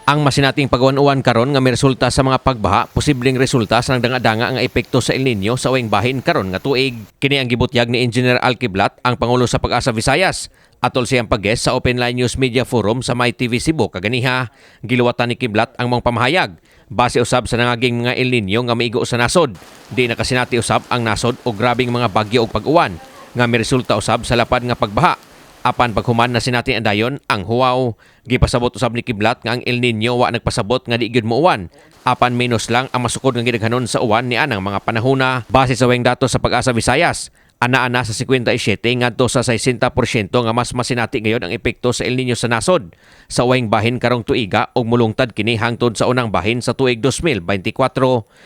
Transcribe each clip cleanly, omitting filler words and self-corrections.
Ang masinating pag-uwan-uwan karon nga miresulta sa mga pagbaha, posibleng resulta sa nagdanga-danga nga epekto sa El Nino sa uwing bahin karon nga tuig. Kini ang gibutyag ni Engineer Al Kiblat, ang Pangulo sa Pag-asa Visayas. Atol siyang pag-guest sa Open Line News Media Forum sa My TV Cebu kaganiha. Giluwatan ni Kiblat ang mga pamahayag base usab sa nangaging mga El Nino nga miigo sa nasod. Di nakasinati usab ang nasod og grabing mga bagyo og pag-uwan nga miresulta usab sa lapad nga pagbaha. Apan paghuman na sinati ang dayon ang huwaw. Gipasabot usab ni Kiblat nga ang El Nino wa nagpasabot nga di gyud muuwan. Apan menos lang ang masukod nga gidaghanon sa uwan ni anang mga panahona. Base sa weng datos sa Pag-asa Visayas, ana-ana sa 57 ngadto sa 60% nga mas masinati ngayon ang epekto sa El Nino sa nasod sa uwing bahin karong tuiga ug mulungtad kini hangtod sa unang bahin sa tuig 2024.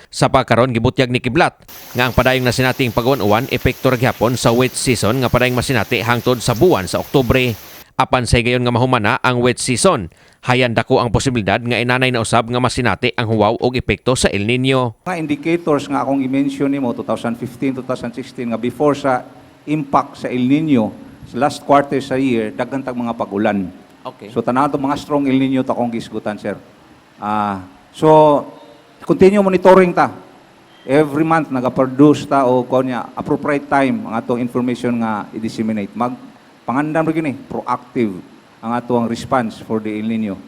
Sa pagkaron, gibutyag ni Kiblat nga ang padayong nasinating pag-uwan-uwan epekto ra gihapon sa wet season nga padayong masinati hangtod sa buwan sa Oktubre. Apan sa higayon nga mahumana ang wet season, hayan dako ang posibilidad nga inanay na usab nga masinati ang huwaw og epekto sa El Nino. Mga indicators nga akong i-mention nimo, 2015, 2016, nga before sa impact sa El Nino sa last quarter sa year, daghan tag mga pag-ulan. So tanan ato mga strong El Nino ta akong gisgutan, sir. So continue monitoring ta. Every month naga-produce ta o kunya appropriate time ang atong information nga i-disseminate. Mag pangandam ra gyud ni, proactive ang atong response for the El Nino.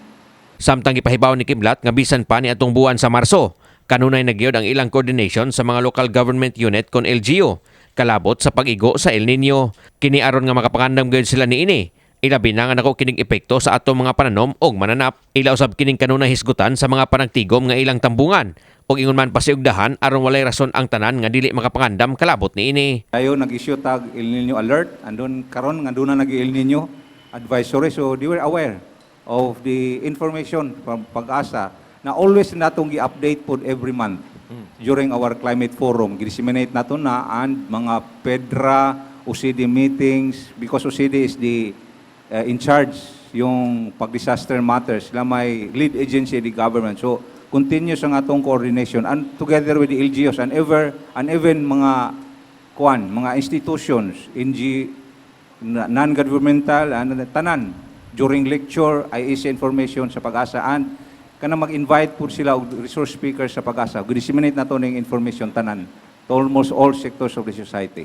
Samtang gipahibaw ni Kiblat nga bisan pa ni atong buwan sa Marso, kanunay na gyud ang ilang coordination sa mga local government unit kon LGU kalabot sa pag-igo sa El Nino. Kini aron nga makapangandam gyud sila niini. Ilabi na nga nako kining epekto sa atong mga pananom og mananap. Ila usab kining kanunay hisgutan sa mga panagtigom nga ilang tambungan ug ingon man pasiugdahan aron walay rason ang tanan nga dili makapangandam kalabot niini. Tayo nag-issue tag El Nino alert, andon karon nga doon na nag El Nino advisory, so they were aware of the information from Pag-asa na always natong gi-update pod every month during our climate forum. Gi-disseminate nato na and mga PEDRA, OCD meetings, because OCD is the in charge yung pag-disaster matters. Sila may lead agency, the government. So continuous ang atong coordination and together with the LGUs and even mga kuan, mga institutions, NG, non-governmental, ano, tanan during lecture, IEC information sa Pag-asa and kana mag-invite po sila og resource speakers sa Pag-asa. Disseminate nato ning information tanan to almost all sectors of the society.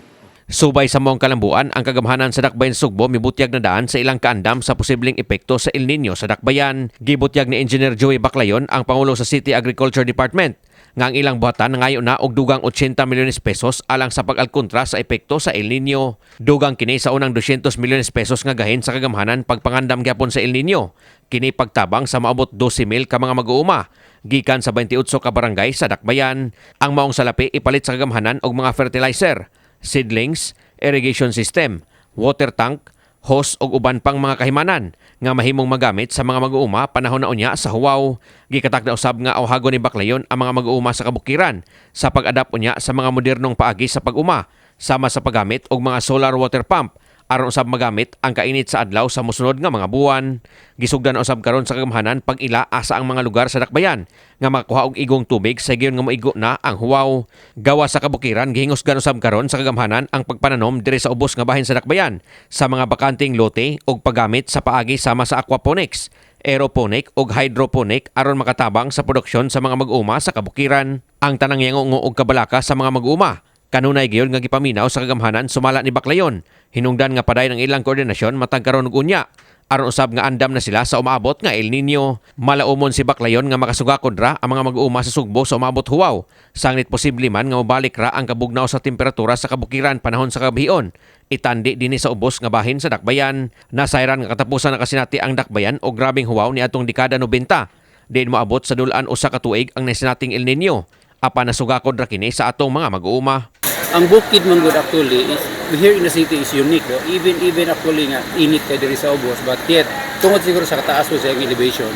Subay sa maong kalambuan, ang kagamhanan sa Dakbayan Sugbo mibutyag na daan sa ilang kaandam sa posibleng epekto sa El Nino sa Dakbayan. Gibutyag ni Engineer Joey Baclayon, ang Pangulo sa City Agriculture Department, nga ang ilang buhatan nangayo na og dugang 80 milyones pesos alang sa pag-alkontra sa epekto sa El Nino. Dugang kini sa unang 200 milyones pesos nga gahin sa kagamhanan pagpangandam gyapon sa El Nino. Kini pagtabang sa maabot 12,000 ka mga mag-uuma gikan sa 28 ka barangay sa Dakbayan. Ang maong salapi ipalit sa kagamhanan og mga fertilizer, seedlings, irrigation system, water tank, hose ug uban pang mga kahimanan nga mahimong magamit sa mga mag-uuma panahon na unya sa huwaw. Gikatak na usab nga awhagon ni Baclayon ang mga mag-uuma sa kabukiran sa pag-adapt unya sa mga modernong paagi sa pag-uma sama sa paggamit og mga solar water pump aron usab magamit ang kainit sa adlaw sa mosunod nga mga buwan. Gisugdan usab karon sa kagamhanan pag-ila asa ang mga lugar sa Dakbayan nga makakuha og igong tubig sa higayon nga moigo na ang huwaw. Gawa sa kabukiran, gihingusgan usab karon sa kagamhanan ang pagpananom diri sa ubos nga bahin sa Dakbayan sa mga bakanting lote ug paggamit sa paagi sama sa aquaponics, aeroponic ug hydroponic aron makatabang sa produksyon sa mga mag-uma sa kabukiran. Ang tanang yango og kabalaka sa mga mag-uma kanunay gyud nga gipaminaw sa kagamhanan sumala ni Baclayon. Hinungdan nga padayon ang ilang koordinasyon matag karon ug unya aron usab nga andam na sila sa umaabot nga El Nino. Malaumon si Baclayon nga makasugakod ra ang mga mag-uuma sa Sugbo sa umabot huwaw. Sanglit posible man nga mobalik ra ang kabugnaw sa temperatura sa kabukiran panahon sa kabihion. Itandi dinhi sa ubos nga bahin sa Dakbayan. Nasayran nga katapusan na kasinati ang Dakbayan og grabing huwaw ni atong dekada 90. Diin moabot sa dulaan 1 ka tuig ang nasinating El Nino. Apan nasugakod ra kini sa atong mga mag-uuma. Ang bukid man gud actually is here in the city is unique, no? Even actually nga init kay diri sa ubos, but yet tungod siguro sa kataas po sa iyang elevation,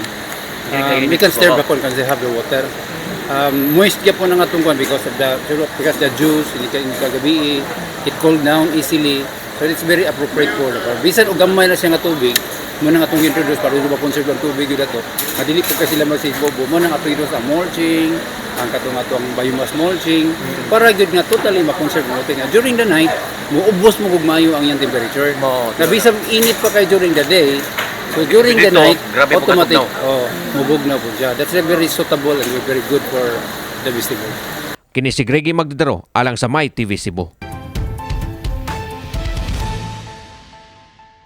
we can stir back on kasi have the water moist gyapon ang atong kuan because the juice hindi ka gabi, it cool down easily, so it's very appropriate for the farm. Bisan og gamay na siya nga tubig mo nang atong introduce para ba conserve ang tubig yun ato, madili po kasi sila magsibobo mo nang atong introduce ang mulching, ang katong atong biomass mulching, para gyud nga totally ma-conserve mo nga during the night muubos mo gug maayo ang iyang temperature Mo, na bisan init pa kay during the day. So during the Dito, night, grabe po automatic, katugnaw. oh, mubugnaw po siya. That's a very suitable and very good for the vegetable. Kini si Greggy Magdadaro alang sa My TV Cebu.